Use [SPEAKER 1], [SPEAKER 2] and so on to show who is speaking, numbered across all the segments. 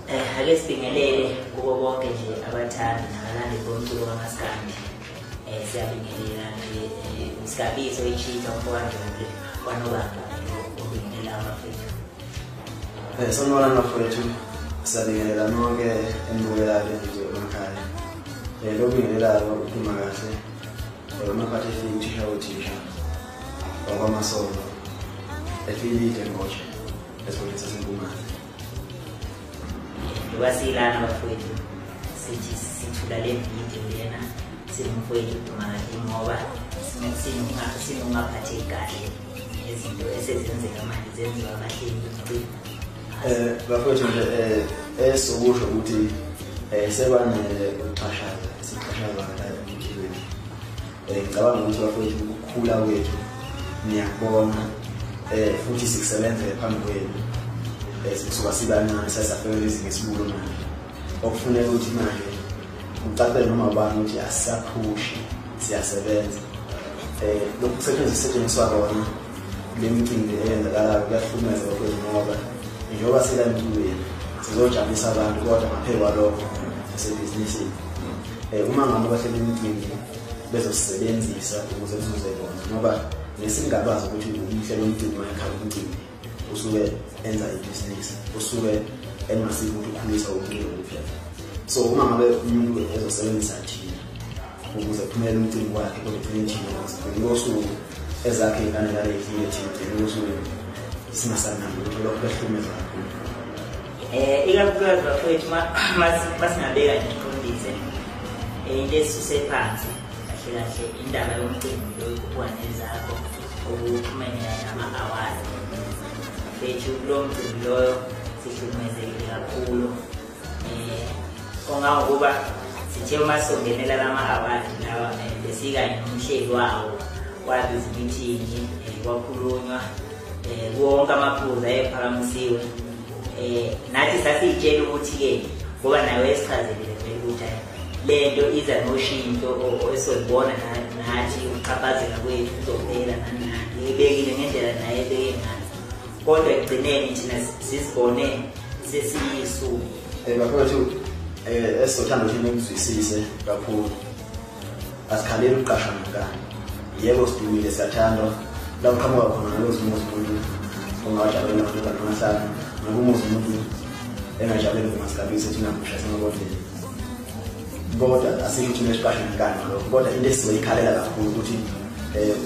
[SPEAKER 1] Ake sibingelele kubo bonke nje abathandi nabalandeli bomculo kaMaskandi. Siyabingelela nje uSgabiso ichitha umfowethu kwanobaba obingelela abafethu.
[SPEAKER 2] Sanibonani bafowethu, siyabingelela nonke enibukelayo nje emakhaya. Lo bingelelayo uphuma kahle. Umaphathi efika uthisha othisha wakwaMasondo eFilide Ngotshe esigodini saseMpumalanga.
[SPEAKER 1] Njengoba siyilana bafowethu sithi sithula le video lena sinomfowethu uDumakahle ngoba sinokungaphatheki kahle izinto esezenzeka manje zenziwa abahleli bomcimbi.
[SPEAKER 2] Bafowethu nje esokusho ukuthi sekwanele ukuxhashaza, sixhashazwa la emculweni. Ngicabanga ukuthi bafowethu ukukhula kwethu niyakubona, futhi sikusebenzele phambi kwenu. Sisuka sibancane sasafika izinga esibulo manje. Okufuneka ukuthi manje ucacele noma ubani ukuthi asisaphushi, siyasebenza. Lokhu kusetshenziswa kona le micimbi eyenzakalayo kuyahlukumeza bafowethu ngoba njengoba sila emculweni sizojabulisa abantu, kodwa ngaphezu kwalokho sisebhizinisini. Uma ngabe bahlela imicimbi bezosebenzisa ukuze kuzuze bona, ngoba nesingabazi ukuthi umhlelo womcimbi mayekhala umcimbi usuke enza ibhizinisi, usuke engasiko ukuthi ukhulisa umculo kuphela. So uma ngabe umuntu ezosebenzisa thina ukuze kuphumelele umcimbi wakhe, kodwa egcineni thina sigcine kosuku ezakhe iy'ngane lale y'dlile, thina gcine kosuku singasanaki ukuthi lokho kuyahlukumeza kakhulu.
[SPEAKER 1] Ikakhulukazi bafowethu masingabeka nje siqondise into esisuse phansi kahle kahle indaba yomcimbi lo ikhuphuka nezakho okuxhumene nama-award. Bafethu kulowo mcimbi loyo sihlukumezekile kakhulu, ongangokuba sithe uma sizongenela lama-award lawa besikanye nomhleli wawo, kwabiza imithingi, kwakhulunywa wonke amaphuzu ayephakamisiwe. Nathi sasiyitshela ukuthi-ke ngoba naye wayesichazelile vele ukuthi le nto iza noshintsho esolibona nathi ukuxhaphazeka kwethu kuzophela nani nani, ebekile ngendlela naye ebeke ngayo, kodwa ekugcineni thina sizibone sesiyisuku.
[SPEAKER 2] Bafowethu, esizothanda ukuthi nikuzwisise kakhulu, asikhaleli ukuqashwa ngenkani. Yebo sidumile, siyathandwa, la uqhamuka khona nalozi umuzi umuntu ongawajabulela amadodana amahlanu, ngabe umuzi umuntu engajabuleli ngoMaSgabiso ethi namusha semabondleni. Kodwa asisho ukuthi nesiqashwe ngenkani ngalokho, kodwa into esizoyikhalela kakhulu ukuthi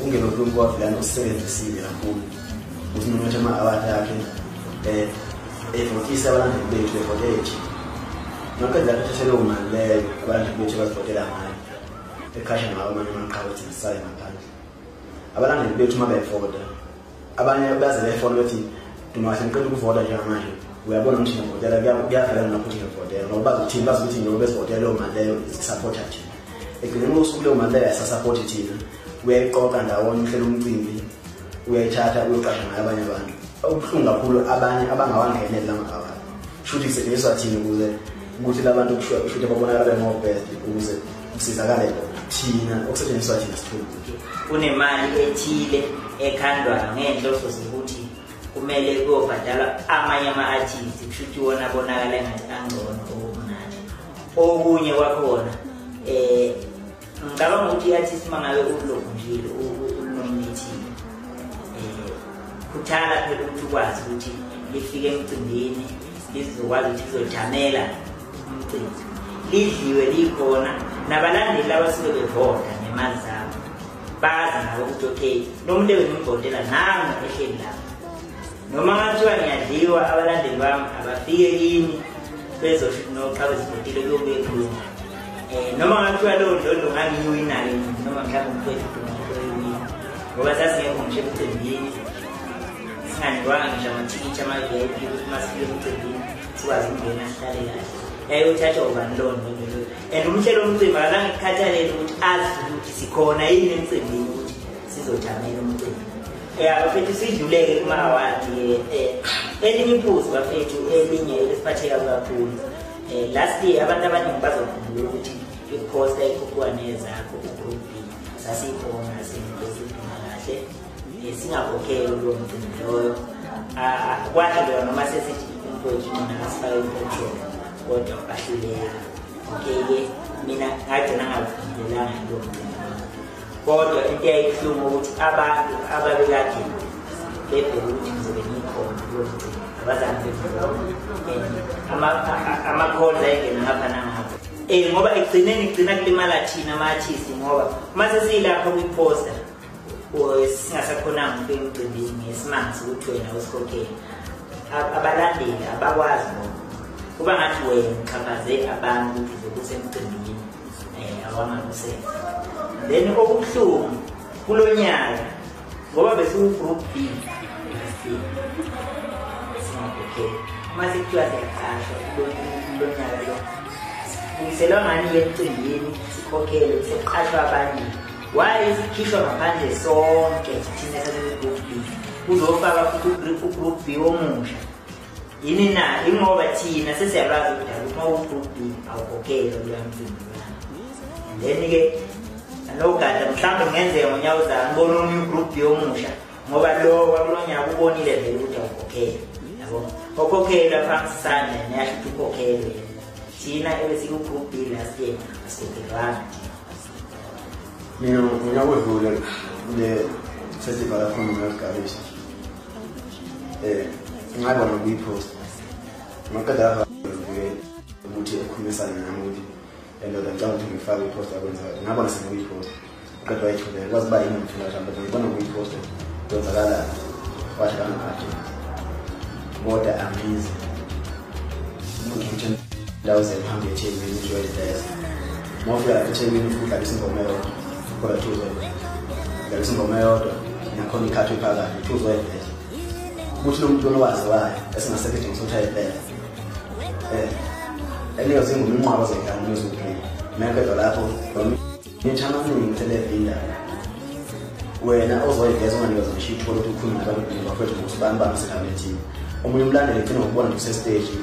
[SPEAKER 2] ungene uNkulunkulu usebenzisile kakhulu usimumethe ama-award akhe, evotisa abalandeli bethu, bevotele thina. Ngaqeda lapho ethathe leyo mali leyo abalandeli bethu abazivotela ngayo, eqhasha ngawo amanye amaqhawe thina sisale ngaphandle. Abalandeli bethu uma bevota, abanye baze befona bethi Dumakahle ngiqeda ukuvota njengamanje, uyabona ukuthi ngiyavotela, kuyavela nalapho ukuthi ngiyavotela, ngoba bazothini, bazi ukuthi njengoba besivotela leyo mali leyo isapotha thina. Ekugcineni kosuku leyo mali leyo ayisasaphothi thina, uyayiqoqa ndawonye uhlela umcimbi, uyayithatha uyoqasha ngayo abanye abantu. Okubuhlungu kakhulu abanye abangawangeneli lama-award, shuthi kusetshenziswa thina ukuze ukuthi labantu kushuthi babonakala bengo-best ukuze kusizakale bona, thina okusetshenziswa thina sithule.
[SPEAKER 1] Kunemali ethile ekhandwayo ngenhloso zokuthi kumele kuyobhadalwa amanye ama-artist, kusho ukuthi wona abonakala engathi angcono okumnandi. Okunye kwakhona ngicabanga ukuthi i-artist uma ngabe ulokhu nje unominathile, khuthala phela ukuthi ukwazi ukuthi lifike emcimbini lizokwazi ukuthi lizojamela umcimbi, lidliwe likhona nabalandeli abasuke bevota ngemali zabo, bazi nabo ukuthi okay lo muntu ebengimvotela nangu ehleli lapha, noma ngathiwa ngiyadliwa abalandeli bami abafike kimi bezosho ukuthi no cha bezivotile kuyobuye khuluma. Noma ngathiwa leyo ndondo ngangiyiwina-ke noma mhlawumbe umfowethu uDuma oyiwina, ngoba sasingekho ngisho emcimbini, singanikwanga ngisho amathikithi ama-VIP ukuthi uma sifike emcimbini sikwazi ukungena sihlale kahle. Yayothathwa ubani lowo ndondo loyo? And umhlelo womcimbi akazange kukhathalele ukuthi azi ukuthi sikhona yini emcimbini ukuthi sizojamela umcimbi. Ya bafethu, sidluleke kuma-award. Elinye iphuzu bafethu, elinye elisiphatheka kakhulu, last year abantu abaningi bazokhumbula ukuthi i-poster ikhuphuka nezakho u-group B sasikhona singuduma kahle, singakhokhelwa kulowo mcimbi loyo. Kwahluleka noma sesithi umfowethu nona sifake i-petrol kodwa bahluleka. Okay-ke mina ngagcina ngaphumelelanga kulowo mcimbi, kodwa into eyayibuhlungu ukuthi abantu ababekade bebheke ukuthi ngizobe ngikhona kulowo mcimbi abazange bebone, ama-calls ayengena ngapha nangapha. Ngoba ekugcineni kugcina kulimala thina ama-artist, ngoba uma sesiyilapho kwi-poster singasakhonanga ukufika emcimbini ngesimanga sokuthi wena usikhokhele, abalandeli abakwazi lokho. Kuba ngathi wena uxhaphaze abantu ukuthi uzobe usemcimbini awangakusenza. Then okubuhlungu kulo nyaka ngoba besiwu-group B last year singakhokheli, uma sekuthiwa siyaqashwa kulo nyaka lo sibuyiselwa ngani emcimbini sikhokhelwe sekuqashwa abanye. Why sikhishwa ngaphandle sonke thina sasiku-group B, kuzofaka futhi u-group B omusha? Yini na? Ingoba thina sesiyalwazi udaba ukuthi uma u-group B awukhokhelwa kuloya mcimbi loyana. And then-ke nogada mhlawumbe kungenzeka ngonyaka ozayo ngibone omunye u-group B omusha, ngoba lo wakulo nyaka ubonile vele ukuthi awukhokhelwa, yabo. Okhokhelwa phansi isandla niyasho ukuthi ukhokhelwe. Thina ebesiku-group B last year asikhokhelwanga thina.
[SPEAKER 2] Mina ngonyaka odlule kule festival yakhona ngasigabisa ngabona kuyi-post maqeda lapha ukuthi ekhulumisane nami ukuthi endoda ngicabanga ukuthi ngifake i-post akwenzakala, ngabona sengikuyi-post qeda wayithuleka kwazi uba yini ngithula mhlawumbe ngibona kuyi-post kwenzakalani, wathi kangakade kodwa angize 10,000 hambe eThekwini uzoyiveza. Uma ufika lapha eThekwini ufike udlalisa ingoma eyodwa kodwa kuthiwa uzoyiveza, udlalisa ingoma eyodwa nakhona ikhathwe phakathi kuthiwa uzoyiveza. Ukuthi lo muntu lona owaziwayo esingasekho isidingo sokuthi ayiveze enikeza ingoma inqwaba azoyidlala music play meqedwa lapho ngithi amaningi ngitheleve indaba wena ozoyiveza unganikezwa ngisho ithuba lokuthi ukhulume nabantu bafowethu ngokusibani bami sendaweni ethile. Omunye umlandeli egcina ngokubona nje usesiteji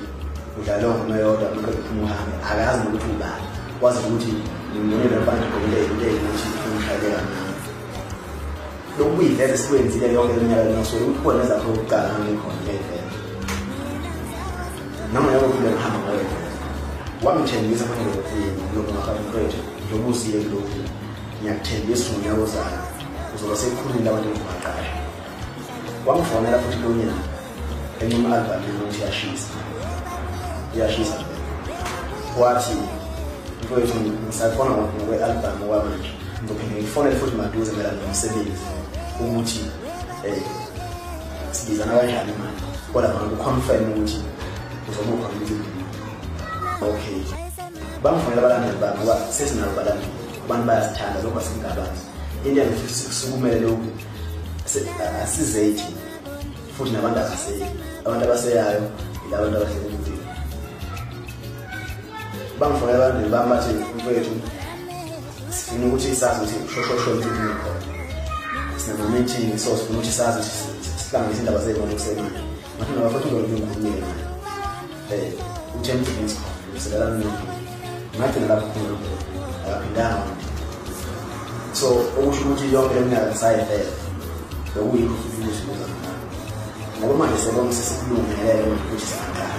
[SPEAKER 2] udlala leyo ngoma eyodwa maqeda uphuma uhambe akazi nokuthi ubani, wazi ukuthi ngimbonile mfana egqokile into eyingukuthi umshayele kamnandi. Lokhu kuyiveza esikwenzile yonke le minyaka lena so ukuthi khona ezakho yokuqala ngangikhona ngiyayiveza noma yabo kule ngihamba ngayiveza. Wangithembisa fanele ngofika lokhu ngafaka mfethu njengoba usile kulokhu ngiyakuthembisa ngonyaka ozayo uzoba sekukhulile abantu engizobaqasha. Wangifonela futhi lo nyaka encoma i-album yami ukuthi iyashisa, iyashisa vele. Wathi mfowethu ngisafona ngokwe-album okwamanje ngizophinde ngifonele futhi maduze mayelana nomsebenzi ukuthi sibizana kanjani manje, kodwa bangaku-confirm ukuthi uzobe ukhona emcimbini. Okay, bangifonela abalandeli bami ngoba sesinabo abalandeli, abantu bayasithanda lokhu asingabazi. Into engithi sikusukumele lokhu asizethi futhi nabantu abaseyi, abantu abaseyayo yilabantu abasekumcimbi. Bangifonela abalandeli bami bathi mfowethu sifuna ukuthi sazi ukuthi ushoshosho emcimbini khona, sinama-meeting so sifuna ukuthi sazi ukuthi sihlanganise indaba zey'mali kusemanje. Ngathi naba futhi ngeke ngikhulumile naye uthe emcimbini sikhona ngiselelana nomntu ngagcina lapho khona akaphindanga wangithini. So okusho ukuthi yonke le minyaka ngisayiveza lokuyikho futhi ukuzibuza ngakho ngoba manje sebonke sesikulungelele ukuthi singaqala,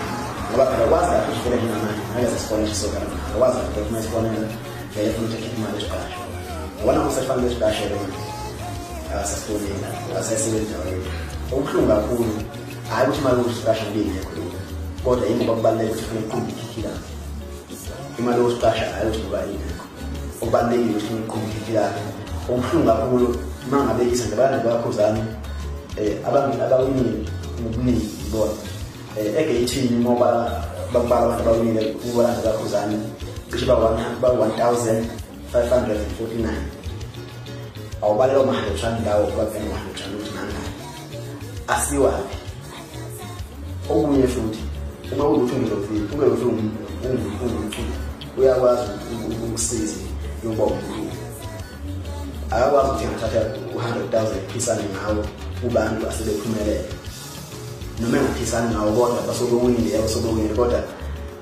[SPEAKER 2] ngoba phela kwazi lapho ukuthi vele njengamanje ngeke sesifonele sisodwa akwazi lapho ukuthi masifonele vele funa ukuthi akhiphe imali esiqashe ngoba nakho sesifanele siqashe manje akasasifoneli akasayisebenzi indawo yethu. Okubuhlungu kakhulu hhayi ukuthi imali yokuthi siqashe ngoba ingekho leyo, kodwa yingoba kubaluleke ukuthi kufanele kuqumbe ikhikhi lakhe. Imali yokusiqasha hhayi ukuthi ngoba ingekho, okubalulekile ukuthi kufanele kuqumbe ikhikhi lakhe. Okubuhlungu kakhulu uma ngabe isa nje abalandeli bakaKhuzani abawinile ngobuningi ngibona egeyithini ngoba bakubala abantu abawinile kubalandeli bakaKhuzani cishe ba-1549 awubalelwa ma-100 rand lawo babhena u-100 rand ukuthi nangani asiwaphi. Okunye futhi uma kuwukuthi ungezofika ungumculi uyakwazi ukusiza yokuba umkhulu, akakwazi ukuthi angathatha u-100,000 ephisane ngawo kubantu asebephumelele noma engaphisani ngawo kodwa basobewinile yabo sobewinile, kodwa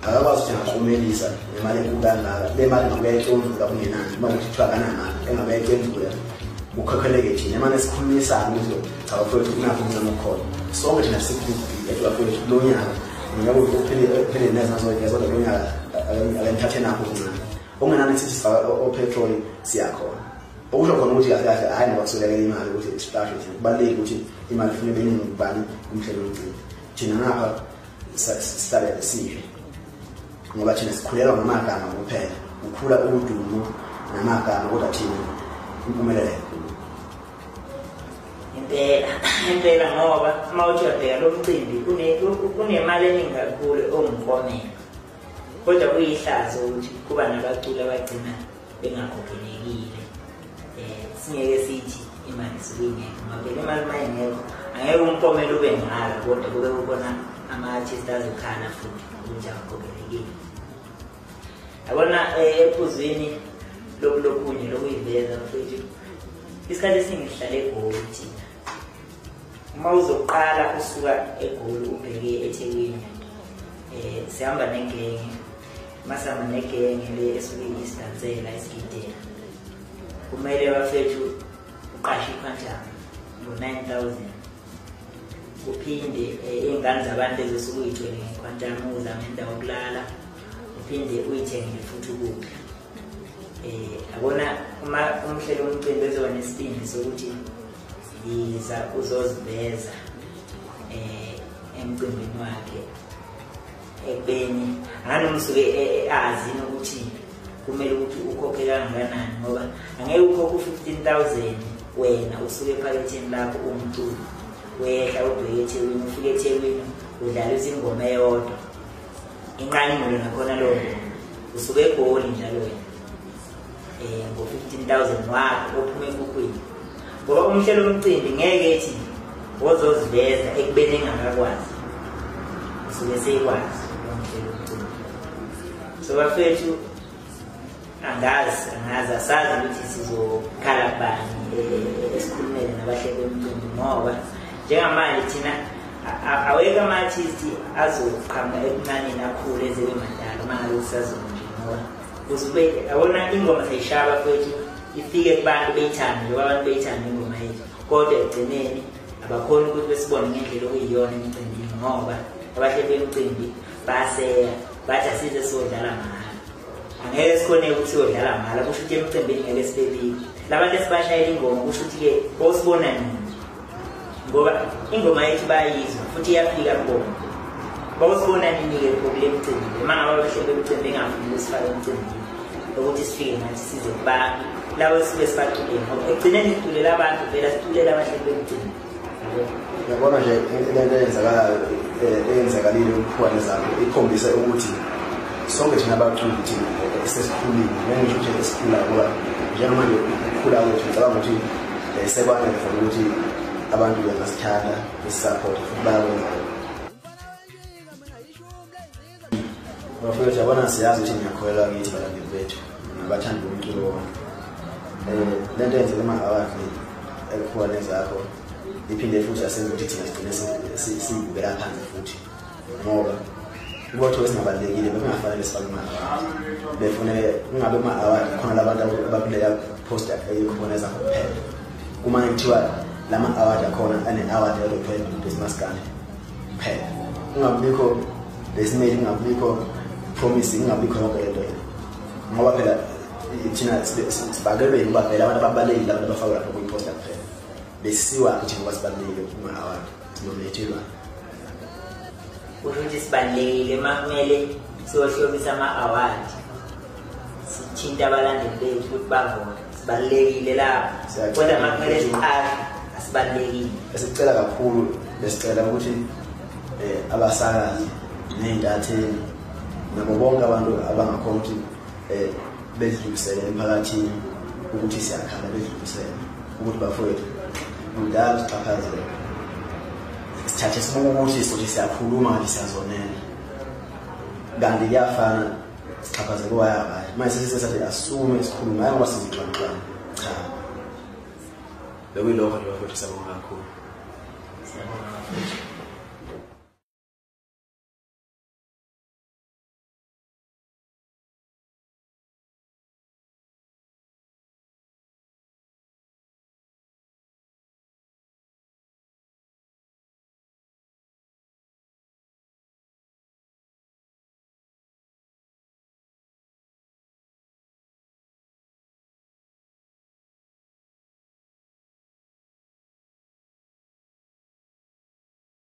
[SPEAKER 2] akakwazi ukuthi angaklomelisa ngemali enkulu kangaka. Le mali ngabe uyayicemvula kungenani uma kuthi kuthiwa akanamali engabe uyayicemvula kukhokheleke thina emane sikhulumisane ukuthi cha bafowethu kunakho okuncane okukhona. Sonke thina siku-group B ethi bafowethu kulo nyaka Njengoba uphile nezazoyigeza kodwa kunyaka akanithathe nakho okuncane. Okungenani sithi sifaka opetrol siyakhona. Okusho khona ukuthi kahle kahle hhayi ngoba kusolekela imali ukuthi siqashwe thina. Kubalulekile ukuthi imali ifune beningi kubani kumhlelo womcimbi. Thina ngapha sihlale sidle. Ngoba thina sikhulelwa ngamagama kuphela. Ukhula udumo namagama kodwa thina impumelelo ayikhulu.
[SPEAKER 1] Impela, impela ngoba uma uthi uyabheka lo mcimbi kunemali eningi kakhulu ongumklomelo. Kodwa kuyihlazo ukuthi kuba nabaculi abagcina bengakhokhelekile. Singeke sithi imali isuke ingekho, ngoba phela imali uma ingekho angeke umklomelo ube ngaka kodwa kube kukhona ama-artist azokhala futhi ukuthi akakhokhelekile. Yabona ephuzwini lokunye lokuyiveza mfethu, isikhathi esiningi sihlala eGoli thina. Uma uzoqala usuka eGoli ubheke eThekwini, sihamba negenge. Masihamba negenge le esuke isidansela isigidela, kumele bafethu uqashe iQuantum ngo-9,000, uphinde iy'ngane zabantu ezosuke uyithole ngeQuantum uzame indawo yokulala, uphinde uyithengele futhi ukudla. Yabona uma umhleli womcimbi ezoba nesibindi sokuthi yiza uzoziveza emcimbini wakhe, ekubeni anganoma usuke azi ukuthi kumele ukuthi ukhokhe kangakanani, ngoba angeke ukhokhe u-15,000 wena usuke ephaketheni lakho umculo wehla ubheke eThekwini, ufike eThekwini udlalisa ingoma eyodwa inqanyulo nakhona lowo ngoma usuke eGoli njalo wena ngo-15,000 wakho ophuma enkukhwini, ngoba umhlelo womcimbi ngeke ethi wozoziveza ekubeni engakakwazi, usuke seyikwazi umhlelo womcimbi. So bafethu angazi asazi ukuthi sizokhala kubani esikhulumele nabahleli bomcimbi, ngoba njengamanje thina awekho ama-artist azoqhamuka ekuncaneni akhule eze madala uma ngabe kusazonje, ngoba uzube yabona ingoma seyishaya bafethu ifike kubantu beyithande, njengoba abantu beyithande ingoma yethu, kodwa ekugcineni abakhoni ukuthi besibone ngendlela okuyiyona emcimbini, ngoba abahleli bemcimbi baseya bathi asize siyodlala mahhala. Angeke sikhone ukuthi siyodlala mahhala, kusho ukuthi emcimbini ngeke sibebike. Labantu esibashayela ingoma kusho ukuthi-ke bosibona nini, ngoba ingoma yethu bayayizwa futhi iyafika kubona. Bawusibona nini-ke kule mcimbi? Uma ngabe abahleli bemcimbi engafuni ukusifaka emcimbini ukuthi sifike nathi size kubantu labo esisuke sibaculele, ngoba ekugcineni siculela abantu vele asiculele abahleli bemcimbi.
[SPEAKER 2] Uyabona nje lento eyenzakalayo eyenzakalile ukuphuka nezakho ikhombise ukuthi sonke thina abaculi thina esesikhulile, ngeke ngisho ukuthi esikhulayo, ngoba njengamanje ukukhula kwethu ngicabanga ukuthi sekwanele for ukuthi abantu bengasithanda besisupport futhi bayakwenza. Bafowethu yabona siyazi ukuthi ngiyakholelwa kithi balandeli bethu nabathandi bomculo wonke. Lento eyenzeka ema-awards ekuphuka nezakho iphinde futhi yasenza ukuthi thina sigcine siyibukela phansi futhi, ngoba ukuthiwa singabalulekile bekungafanele sifake ama-award, befune kungabe kuma-award khona labantu abakuleya poster eyikhona ezakho kuphela. Kumane kuthiwa lama-award akhona ane-award eyodwa kuphela besimaskandi kuphela, kungabikho besimeli, kungabikho promise, kungabikho yonke lento le, ngoba phela thina sibakelwe ngoba vele abantu ababalulekile abantu abafakwe lapho kuyiposta kuphela, besiwa ukuthi ngoba sibalulekile kuma-award sinominethelwa.
[SPEAKER 1] Kusho ukuthi sibalulekile uma kumele siyohlomisa ama-award sithinta abalandeli bethu ukuthi bavote, sibalulekile lapho, kodwa uma kumele siqashe asibalulekile.
[SPEAKER 2] Esicela kakhulu besicela ukuthi abasakazi ney'ntatheli nabo bonke abantu abangakhona ukuthi bedlulisele emphakathini ukuthi siyakhala, bedlulisele ukuthi bafowethu kudala sixhaphazela, sithathe sibuke ukuthi sothi siyakhuluma ngathi siyazonela, kanti kuyafana sixhaphazeke wayabaya. Manje sesisathi asume sikhulume, hayi ngoba sizixhwanixhwane, cha. Bekuyilokho nje bafowethu, siyabonga kakhulu.
[SPEAKER 1] Siyabonga bafowethu.